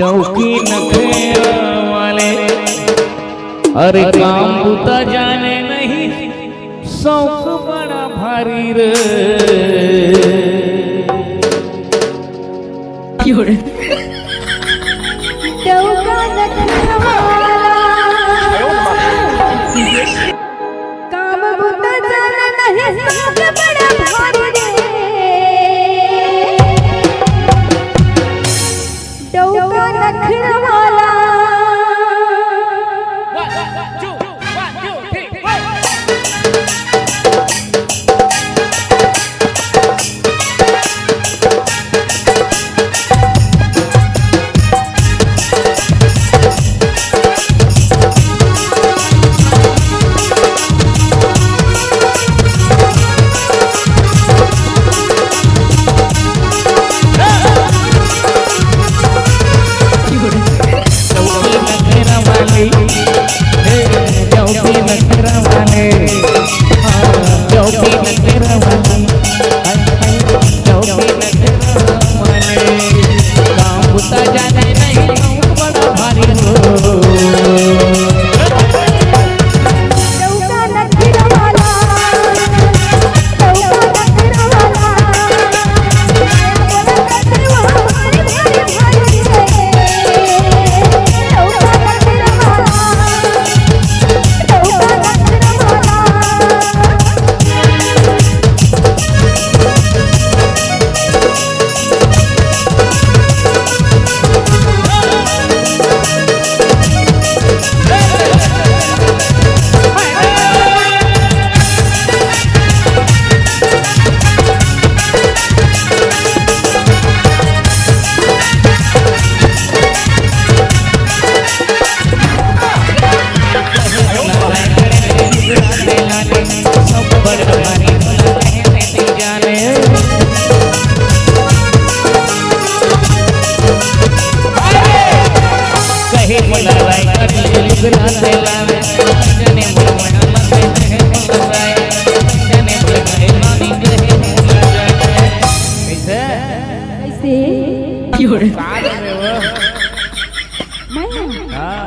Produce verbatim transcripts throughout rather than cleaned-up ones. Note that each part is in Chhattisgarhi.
डौकी नखरा वाले, अरे काम बुता जाने नहीं, शौक बड़ा भारी रे। क्यों रे? डौका नखरा वाला। काम बुता जाना नहीं, शौक बड़ा भारी रे। डौका नखरा वाला। कैसे? मैं? हाँ।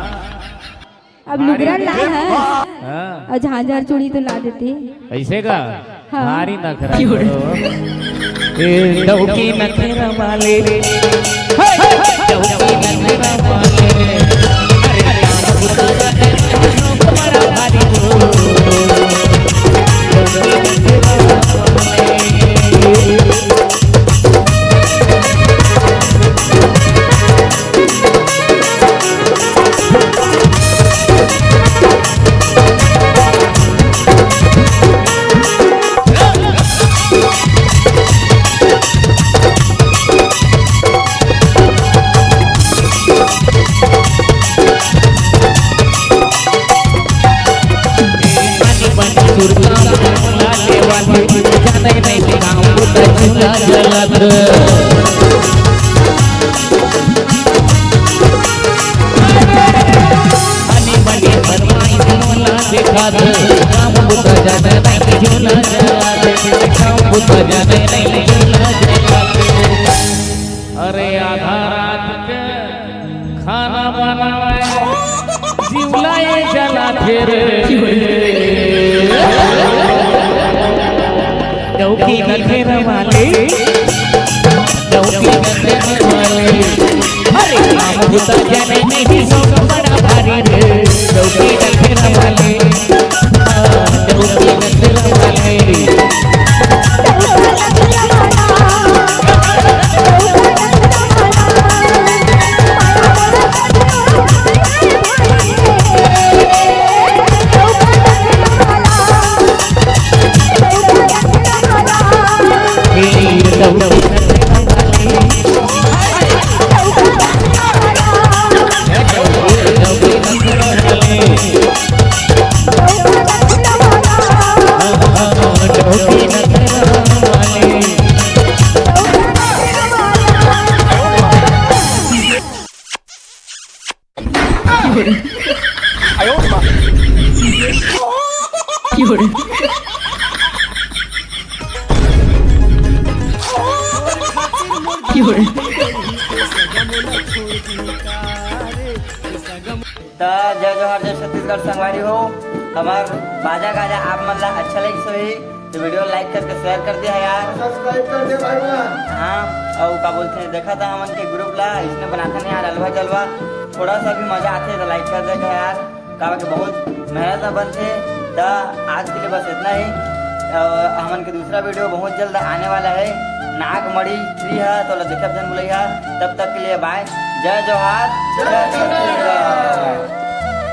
अब लुगरा ला है। हाँ। और झांझर चूड़ी तो ला देती। ऐसे का? हाँ। भारी नखरा करो। ए, डौकी नखरा वाले। हे, हे, डौकी नखरा वाले। अरे, बड़ा भारी हो। डौकी नखरा वाले। अरे आधा रात के खाना बनावे, जिवला ये जला थे रे। डौकी नखरा वाले, डौकी नखरा वाले। अरे काम बुता जाने नहीं, शौक बड़ा भारी रे। डौकी नखरा वाले, हाँ, डौकी नखरा वाले। जय जोहार, जय छत्तीसगढ़ संगवारी हो। हमार बाजा गाजा आप मन ला अच्छा लगिस होही तो वीडियो लाइक करके शेयर कर दिया यार। सब्सक्राइब कर दे भाई मन। हाँ, और का बोलते हैं, देखा था हमन के ग्रुप ला इसने बनाता नहीं यार, अलवा जलवा। थोड़ा सा भी मजा आते तो लाइक कर देगा यार, काबर के बहुत मेहनत में बनते। त आज के लिए बस इतना ही। और हमन के दूसरा वीडियो बहुत जल्द आने वाला है, नागमणि थ्री है, तो ला देखब जन बुलैया। तब तक के लिए बाय, जय जोहार, जय छत्तीसगढ़।